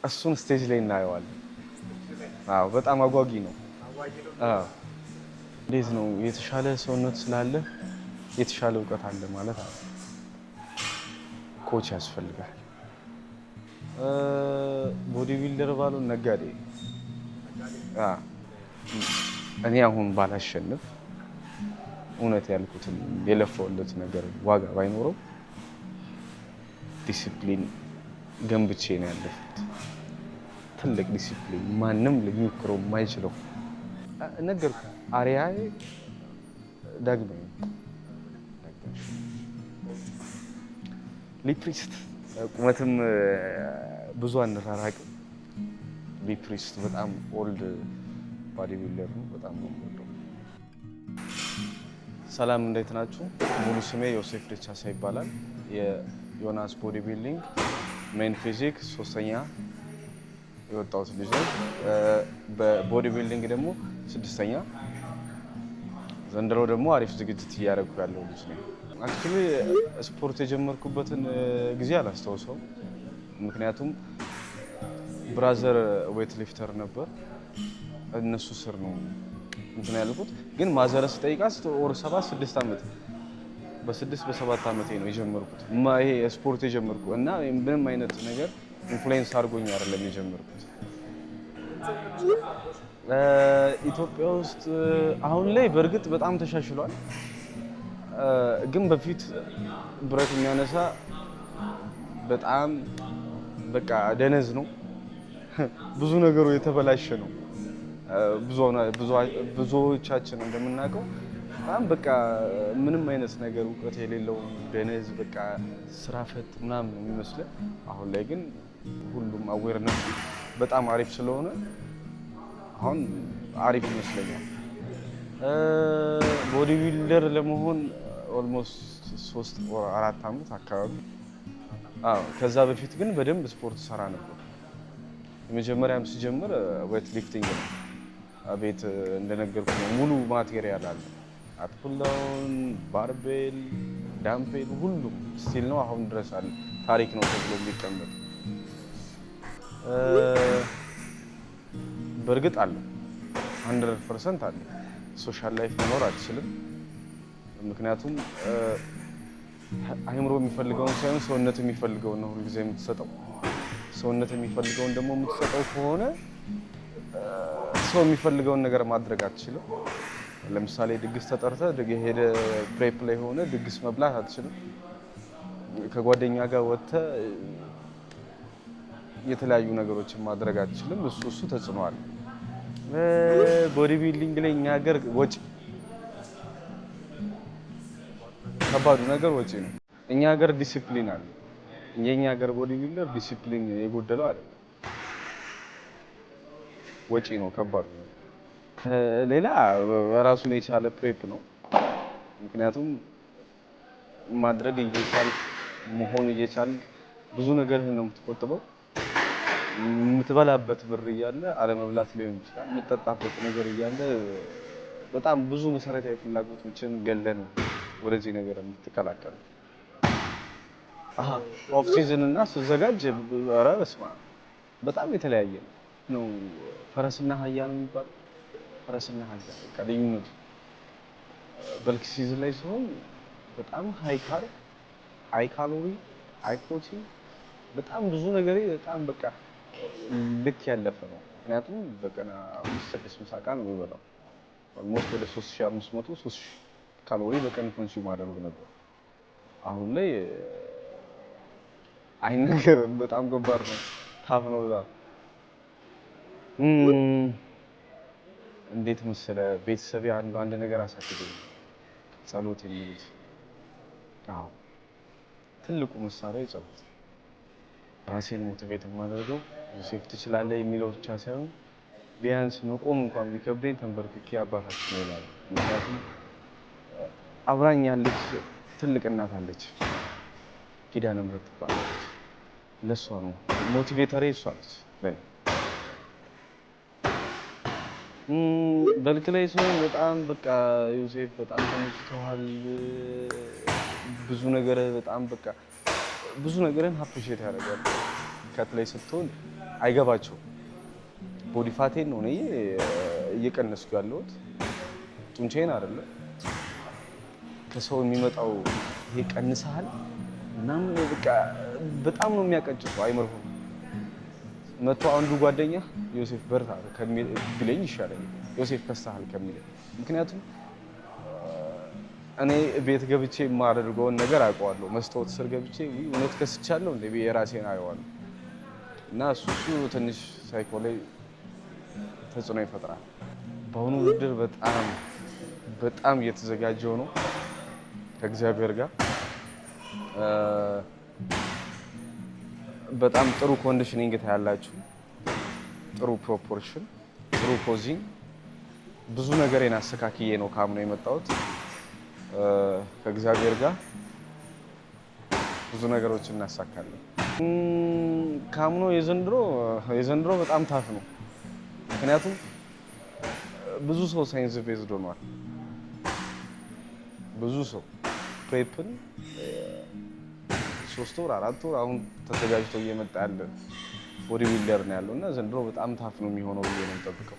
እሱን stage ላይ እናየዋለን። አዎ፣ በጣም አጓጊ ነው። አዎ። እንዴት ነው፣ የተሻለ ሰውነት ስላለ የተሻለ እውቀት አለ ማለት አለ። Coach ያስፈልጋል። Body builder ባልሆን ነጋዴ። እኔ አሁን ባላሸንፍ፣ እውነት ያልኩትን የለፋሁለት ነገር ዋጋ ባይኖረው፣ ዲሲፕሊን ገንብቼ ነው ያለፍኩት። ትልቅ ዲሲፕሊን፣ ማንም ሊሞክረው የማይችለው ነገርኩህ። አርአያዬ ዳግማዊ ሊ ፕሪስት፣ ቁመትም ብዙ አንራራቅም። ሊ ፕሪስት በጣም old body builder ነው። በጣም ነው የምወደው። ሰላም፣ እንዴት ናችሁ? ሙሉ ስሜ ዮሴፍ ደቻሳ ይባላል። የዮናስ body building men physique ሶስተኛ የወጣሁት ልጅ ነው። በ body building ደግሞ ስድስተኛ። ዘንድሮ ደግሞ አሪፍ ዝግጅት እያደረጉ ያለው ልጅ ነው። Actually ስፖርት የጀመርኩበትን ጊዜ አላስታውሰውም። ምክንያቱም brother weight lifter ነበር፣ እነሱ ስር ነው እንትን ያልኩት። ግን mother ስጠይቃት or 7 6 ዓመት፣ በ6 በ7 ዓመቴ ነው የጀመርኩት ይሄ ስፖርት የጀመርኩ እና ምንም አይነት ነገር influence አድርጎኝ አይደለም የጀመርኩት። ኢትዮጵያ ውስጥ አሁን ላይ በእርግጥ በጣም ተሻሽሏል። ግን በፊት ብረት የሚያነሳ በጣም በቃ ደነዝ ነው። ብዙ ነገሩ የተበላሸ ነው። ብዙዎቻችን እንደምናውቀው በጣም በቃ ምንም አይነት ነገር እውቀት የሌለው ደነዝ፣ በቃ ስራ ፈት ምናምን ነው የሚመስለን። አሁን ላይ ግን ሁሉም awareness ኡ በጣም አሪፍ ስለሆነ አሁን አሪፍ ይመስለኛል። Body builder ለመሆን almost 3 4 ዓመት አካባቢ። አዎ፣ ከዛ በፊት ግን በደንብ ስፖርት ሰራ ነበር። የመጀመሪያም ስጀምር weight lifting ነው። ቤት እንደነገርኩ ነው፣ ሙሉ material አለ። Lat pulldown፣ barbell፣ dumbbell ሁሉም still ነው፣ አሁን ድረስ አለ። ታሪክ ነው ተብሎ የሚቀመጥ በእርግጥ አለ፣ 100% አለ። Social life መኖር አትችልም። ምክንያቱም አይምሮ የሚፈልገውን ሳይሆን ሰውነት የሚፈልገውን ነው ሁልጊዜ የምትሰጠው። ሰውነት የሚፈልገውን ደግሞ የምትሰጠው ከሆነ ሰው የሚፈልገውን ነገር ማድረግ አትችልም። ለምሳሌ ድግስ ተጠርተህ ሄደህ prep ላይ ሆነህ ድግስ መብላት አትችልም። ከጓደኛ ጋር ወጥተህ የተለያዩ ነገሮችን ማድረግ አትችልም። እሱ ተጽዕኖ አለ። Body building ላይ እኛ ሀገር ወጪ፣ ከባዱ ነገር ወጪ ነው። እኛ ሀገር ዲሲፕሊን አለ። የኛ ሀገር body builder ዲሲፕሊን የጎደለው አይደለም። ወጪ ነው ከባዱ። ሌላ ራሱን የቻለ prep ነው። ምክንያቱም ማድረግ እየቻልክ፣ መሆን እየቻልክ ብዙ ነገርህን ነው የምትቆጥበው። የምትበላበት ብር እያለ አለመብላት ሊሆን ይችላል። የምትጠጣበት ነገር እያለ፣ በጣም ብዙ መሰረታዊ ፍላጎቶችን ገለህ ነው ወደዚህ ነገር የምትቀላቀለው። Off season እና ስዘጋጅ ኧረ በስመ አብ፣ በጣም የተለያየ ነው። ፈረስና አህያ ነው የሚባለው። ፈረስና አህያ በቃ ልዩነቱ bulk season ላይ ሲሆን በጣም high carb፣ high calorie፣ high protein፣ በጣም ብዙ ነገር፣ በጣም በቃ ልክ ያለፈ ነው። ምክንያቱም በቀን አምስት ስድስት ምሳ ዕቃ ነው የምበላው። Almost ወደ 3500 3000 ካሎሪ በቀን consume አደርግ ነበር። አሁን ላይ አይነገርም። በጣም ከባድ ነው። Tough ነው በጣም። እንዴት መሰለ፣ ቤተሰቤ አንዱ አንድ ነገር አሳድገኝ፣ ጸሎት የሚሉት። አዎ፣ ትልቁ መሳሪያ ጸሎት። ራሴን motivate የማደርገው ዮሴፍ ትችላለህ የሚለው ብቻ ሳይሆን ቢያንስ መቆም እንኳን ቢከብደኝ ተንበርክኬ አባታችን ነው ይላል። ምክንያቱም አብራኝ ያለች ትልቅ እናት አለች፣ ኪዳነ ምሕረት ትባላለች። ለእሷ ነው motivator ኤ፣ እሷ ነች። Bulk ላይ ሲሆን በጣም በቃ ዮሴፍ በጣም ተመችቶሃል። ብዙ ነገር በጣም በቃ ብዙ ነገርን appreciate ያደርጋል። Cut ላይ ስትሆን አይገባቸውም። Body fat ኤን ነው እኔ እየቀነስኩ ያለሁት፣ ጡንቻዬን አይደለም። ከሰው የሚመጣው ይሄ ቀንሰሃል ምናምን በቃ በጣም ነው የሚያቀጭጨው አይምሮህን። መቶ አንዱ ጓደኛ "ዮሴፍ በርታ" ቢለኝ ይሻለኛል "ዮሴፍ ከሳሃል" ከሚለኝ። ምክንያቱም እኔ ቤት ገብቼ የማደርገውን ነገር አውቀዋለሁ። መስታወት ስር ገብቼ "ውይ፣ እውነት ከስቻለሁ እንዴ?" ብዬ የራሴን አየዋለሁ። እና እሱ ትንሽ ሳይኮ ላይ ተጽዕኖ ይፈጥራል። በአሁኑ ውድድር በጣም በጣም እየተዘጋጀው ነው ከእግዚአብሔር ጋር። በጣም ጥሩ conditioning ታያላችሁ፣ ጥሩ proportion፣ ጥሩ posing፣ ብዙ ነገሬን አስተካክዬ ነው ካምነው የመጣሁት። ከእግዚአብሔር ጋር ብዙ ነገሮችን እናሳካለን። ካምኖ የዘንድሮ በጣም tough ነው። ምክንያቱም ብዙ ሰው science based ሆኗል። ብዙ ሰው prep ን 3 ወር፣ 4 ወር አሁን ተዘጋጅቶ እየመጣ ያለ body builder ነው ያለው እና ዘንድሮ በጣም tough ነው የሚሆነው ብዬ ነው የምጠብቀው።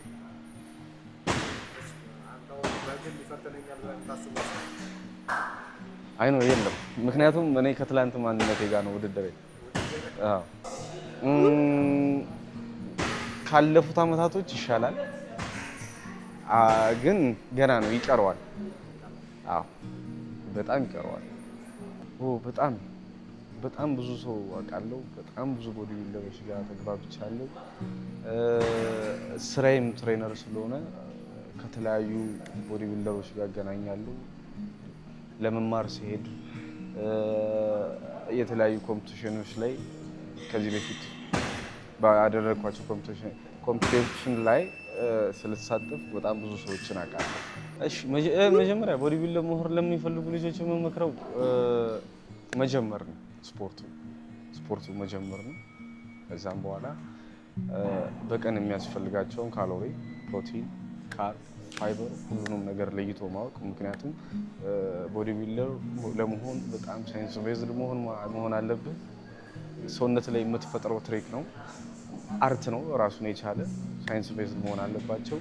አንተ በግል ይፈትነኛል ብለህ የምታስበው ሰው? አይ ነው የለም። ምክንያቱም እኔ ከትላንት ማንነቴ ጋር ነው ውድድሬ። አዎ። ካለፉት አመታቶች ይሻላል፣ ግን ገና ነው፣ ይቀረዋል። አዎ፣ በጣም ይቀረዋል። ኦ፣ በጣም በጣም ብዙ ሰው አውቃለሁ። በጣም ብዙ body builder ኦች ጋር ተግባብቻለሁ። ስራዬም trainer ስለሆነ ከተለያዩ body builder ኦች ጋር እገናኛለሁ። ለመማር ሲሄድ የተለያዩ competition ኦች ላይ ከዚህ በፊት ባደረግኳቸው competition ላይ ስለተሳተፍኩ በጣም ብዙ ሰዎችን አውቃለሁ። እሺ፣ መጀመሪያ body builder መሆን ለሚፈልጉ ልጆች የምመክረው መጀመር ነው። ስፖርቱ መጀመር ነው። ከዛም በኋላ በቀን የሚያስፈልጋቸውን ካሎሪ፣ ፕሮቲን፣ carb፣ fiber ሁሉንም ነገር ለይቶ ማወቅ። ምክንያቱም body builder ለመሆን በጣም science based መሆን አለብህ። ሰውነት ላይ የምትፈጥረው trick ነው፣ art ነው ራሱን የቻለ፣ science based መሆን አለባቸው።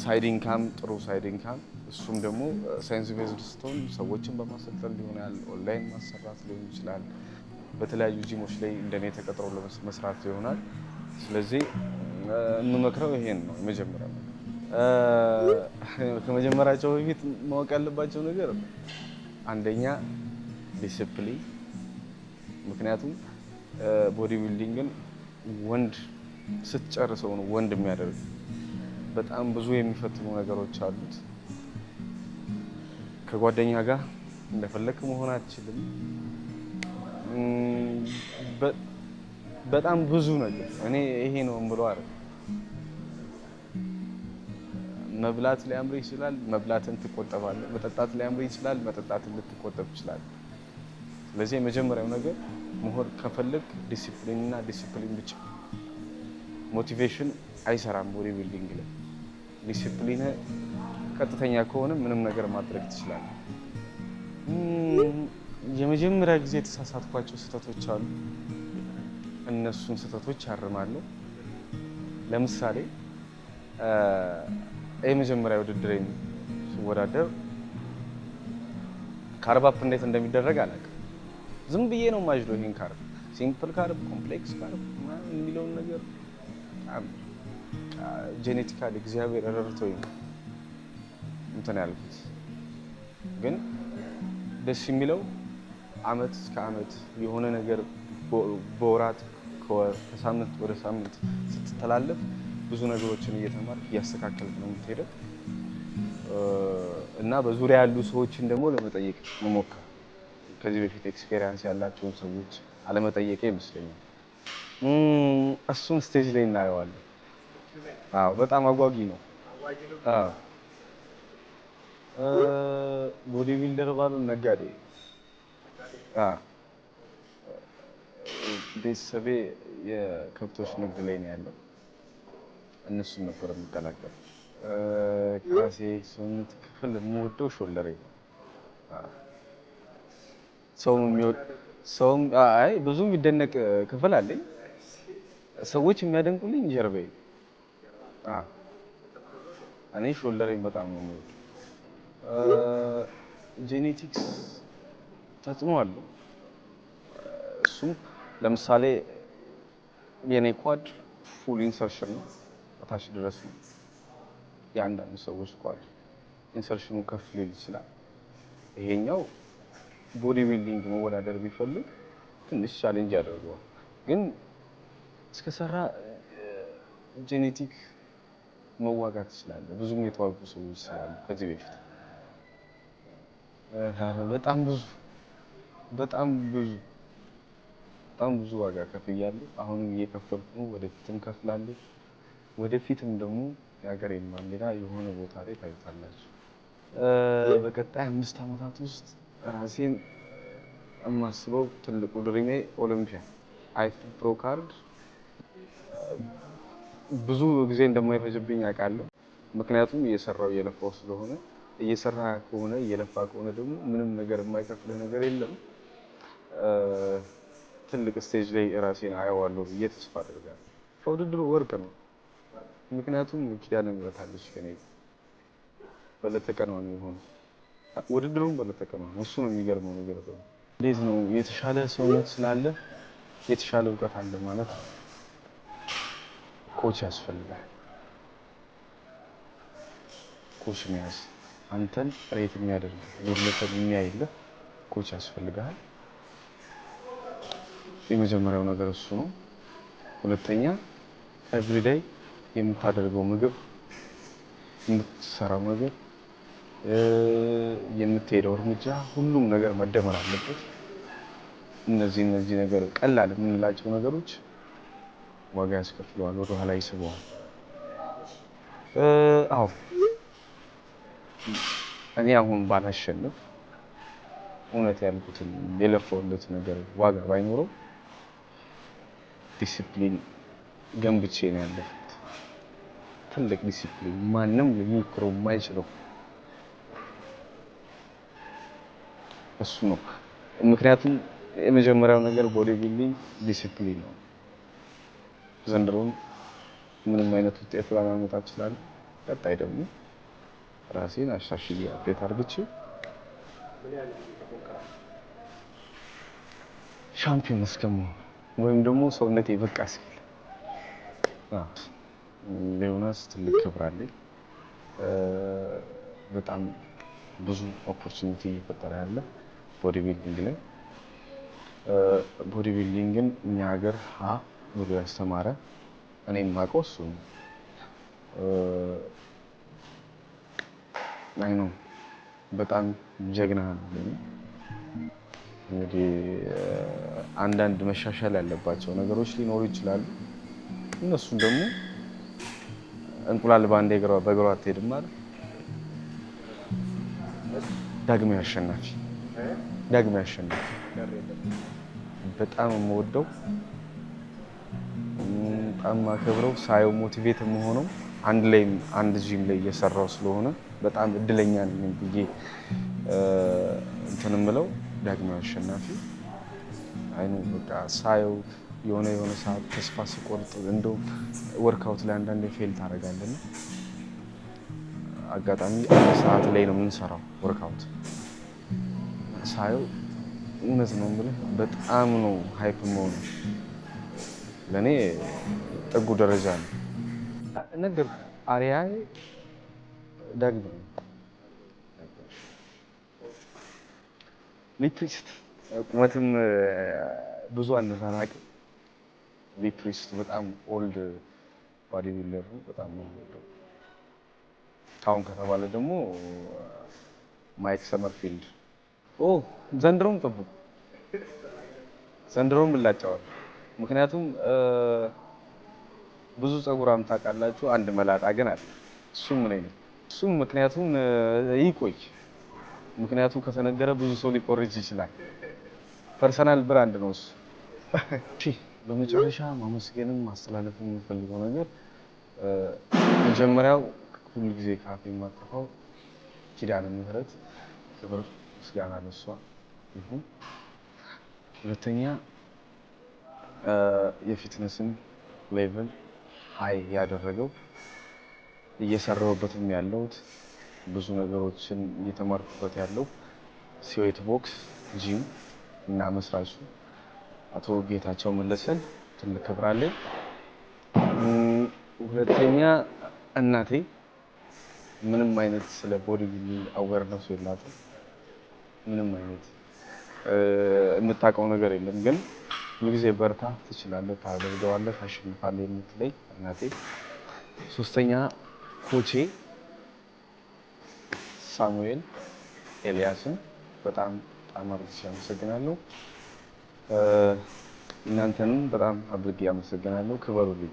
Side income፣ ጥሩ side income፣ እሱም ደግሞ science based ስትሆን ሰዎችን በማሰልጠን ሊሆን ይችላል፣ ኦንላይን ማሰራት ሊሆን ይችላል፣ በተለያዩ ጂሞች ላይ እንደኔ ተቀጥሮ መስራት ይሆናል። ስለዚህ የምመክረው ይሄን ነው። የመጀመሪያው ነገር ከመጀመራቸው በፊት ማወቅ ያለባቸው ነገር አንደኛ ዲስፕሊን። ምክንያቱም body building ን ወንድ ስትጨርሰው ነው ወንድ የሚያደርግ። በጣም ብዙ የሚፈትኑ ነገሮች አሉት። ከጓደኛ ጋር እንደፈለክ መሆን አትችልም። በጣም ብዙ ነገር እኔ ይሄ ነው ብሎ አይደል። መብላት ሊያምር ይችላል፣ መብላትን ትቆጠባለህ። መጠጣት ሊያምር ይችላል፣ መጠጣትን ልትቆጠብ ትችላለህ። ስለዚህ የመጀመሪያው ነገር መሆን ከፈለግ ዲሲፕሊን እና ዲሲፕሊን ብቻ። Motivation አይሰራም body building ላይ። ዲሲፕሊን ቀጥተኛ ከሆነ ምንም ነገር ማድረግ ትችላለህ። የመጀመሪያ ጊዜ የተሳሳትኳቸው ስህተቶች አሉ። እነሱን ስህተቶች አርማለሁ። ለምሳሌ የመጀመሪያ ውድድሬን ስወዳደር carb up እንዴት እንደሚደረግ አላውቅም። ዝም ብዬ ነው ማጅዶ ይሄን carb፣ simple carb፣ complex carb ምናምን የሚለውን ነገር በጣም genetically እግዚአብሔር ረድቶኝ ነው እንትን ያልኩት። ግን ደስ የሚለው አመት እስከ አመት የሆነ ነገር በወራት፣ ከወር፣ ከሳምንት ወደ ሳምንት ስትተላለፍ ብዙ ነገሮችን እየተማርክ እያስተካከልክ ነው የምትሄደው እና በዙሪያ ያሉ ሰዎችን ደግሞ ለመጠየቅ መሞከር፣ ከዚህ በፊት experience ያላቸውን ሰዎች አለመጠየቅ ይመስለኛል። እሱን stage ላይ እናየዋለን። አዎ፣ በጣም አጓጊ ነው። አዎ፣ body builder ባሉን ነጋዴ። አዎ፣ ቤተሰቤ የከብቶች ንግድ ላይ ነው ያለው። እነሱን ነበር የምቀላቀል። ከራሴ ሰውነት ክፍል የምወደው shoulder ኤ ነው። ሰው የሚወድ ሰውም አይ ብዙ የሚደነቅ ክፍል አለኝ። ሰዎች የሚያደንቁልኝ ጀርባዬ፣ አዎ፣ እኔ shoulder ኤን በጣም ነው የምወደው። Genetics ተጽዕኖ አለው። እሱም ለምሳሌ የኔ quad full insertion ነው፣ እታች ድረስ ነው። የአንዳንድ ሰዎች quad insertion ኑ ከፍ ሊል ይችላል። ይሄኛው body building መወዳደር ቢፈልግ ትንሽ challenge ያደርገዋል። ግን እስከሰራ genetic መዋጋት ትችላለህ። ብዙም የተዋጉ ሰዎች ስላሉ ከዚህ በፊት። በጣም ብዙ፣ በጣም ብዙ፣ በጣም ብዙ ዋጋ ከፍያለሁ። አሁንም እየከፈልኩ ነው። ወደፊትም ከፍላለሁ። ወደፊትም ደግሞ የሀገሬን ባንዲራ የሆነ ቦታ ላይ ታዩታላችሁ። በቀጣይ 5 ዓመታት ውስጥ ራሴን የማስበው ትልቁ dream ኤ ኦሎምፒያ IFBB Pro card። ብዙ ጊዜ እንደማይፈጅብኝ አውቃለሁ። ምክንያቱም እየሰራው እየለፋው ስለሆነ፣ እየሰራ ከሆነ እየለፋ ከሆነ ደግሞ ምንም ነገር የማይከፍልህ ነገር የለም። ትልቅ stage ላይ ራሴን አየዋለሁ ብዬ ተስፋ አደርጋለሁ። ከውድድሩ ወርቅ ነው። ምክንያቱም ኪዳነ ምሕረት አለች ከእኔ ጋር። በለተ ቀኗ ነው የሆነው። ውድድሩም በለተ ቀኗ ነው። እሱ ነው የሚገርመው ነገር ደግሞ። እንዴት ነው፣ የተሻለ ሰውነት ስላለ የተሻለ እውቀት አለ ማለት፣ coach ያስፈልጋል። Coach መያዝ፣ አንተን rate የሚያደርግ፣ ጉድለትን የሚያይልህ coach ያስፈልግሃል። የመጀመሪያው ነገር እሱ ነው። ሁለተኛ everyday የምታደርገው ምግብ፣ የምትሰራው ነገር፣ የምትሄደው እርምጃ፣ ሁሉም ነገር መደመር አለበት። እነዚህ ነገር ቀላል የምንላቸው ነገሮች ዋጋ ያስከፍለዋል፣ ወደኋላ ይስበዋል። አዎ፣ እኔ አሁን ባላሸንፍ፣ እውነት ያልኩትን የለፋሁለት ነገር ዋጋ ባይኖረው፣ ዲሲፕሊን ገንብቼ ነው ያለፍኩት። ትልቅ ዲሲፕሊን፣ ማንም ሊሞክረው የማይችለው እሱ ነው። ምክንያቱም የመጀመሪያው ነገር body building ዲሲፕሊን ነው። ዘንድሮም ምንም አይነት ውጤት ላላመጣ እችላለሁ። ቀጣይ ደግሞ ራሴን አሻሽዬ update አድርግቼ ምን ያህል ጊዜ ትሞክራለህ? ሻምፒዮን እስከመሆን ወይም ደግሞ ሰውነቴ በቃ ሲል። ለዮናስ ትልቅ ክብር አለኝ። በጣም ብዙ opportunity እየፈጠረ ያለ body building ላይ፣ body building ን እኛ ሀገር ሀ ብሎ ያስተማረ እኔም የማውቀው እሱ ነው። አይ ነው፣ በጣም ጀግና ነው። እንግዲህ አንዳንድ መሻሻል ያለባቸው ነገሮች ሊኖሩ ይችላሉ። እነሱን ደግሞ እንቁላል በአንዴ በእግሯ አትሄድም አይደል? ዳግማዊ አሸናፊ፣ ዳግማዊ አሸናፊ በጣም የምወደው፣ በጣም የማከብረው፣ ሳየው motivate የምሆነው፣ አንድ ላይ አንድ ጂም ላይ እየሰራው ስለሆነ በጣም እድለኛ ነኝ ብዬ እንትን የምለው ዳግማዊ አሸናፊ። አይኑ በቃ ሳየው የሆነ የሆነ ሰዓት ተስፋ ስቆርጥ እንደው workout ላይ አንዳንዴ fail ታደርጋለህ። አጋጣሚ አንድ ሰዓት ላይ ነው የምንሰራው workout። ሳየው እውነት ነው የምልህ በጣም ነው hype የምሆነው። ለእኔ ጥጉ ደረጃ ነው። ነገር አርያዬ ዳግም ነው። ሊ ፕሪስት፣ ቁመትም ብዙ አንራራቅም። ሊ ፕሪስት በጣም old body builder ነው። በጣም ነው የምወደው። አሁን ከተባለ ደግሞ ማይክ ሰመርፊልድ። ኦ፣ ዘንድሮም ጠብቁ፣ ዘንድሮም እላጨዋለሁ። ምክንያቱም ብዙ ፀጉራም ታውቃላችሁ፣ አንድ መላጣ ግን አለ። እሱም እኔ ነኝ። እሱም ምክንያቱም ይቆይ፣ ምክንያቱ ከተነገረ ብዙ ሰው ሊቆርጅ ይችላል። Personal brand ነው እሱ። እሺ፣ በመጨረሻ ማመስገንም ማስተላለፍ የምፈልገው ነገር መጀመሪያው ሁሉ ጊዜ ካፌ የማጠፋው ኪዳነ ምሕረት፣ ክብር ምስጋና ለሷ ይሁን። ሁለተኛ የ fitness ን level high ያደረገው፣ እየሰራሁበትም ያለሁት፣ ብዙ ነገሮችን እየተማርኩበት ያለው Sweat Box Gym እና መስራቹ አቶ ጌታቸው መለሰን ትልቅ ክብር አለኝ። ሁለተኛ እናቴ ምንም አይነት ስለ bodybuilding awareness ኡ የላትም። ምንም አይነት የምታውቀው ነገር የለም። ግን ሁልጊዜ በርታ፣ ትችላለህ፣ ታደርገዋለህ፣ ታሸንፋለህ የምትለኝ እናቴ። ሶስተኛ coach ኤ ሳሙኤል ኤልያስን በጣም በጣም አድርጌ አመሰግናለሁ። እናንተንም በጣም አድርጌ አመሰግናለሁ። ክበሩልኝ።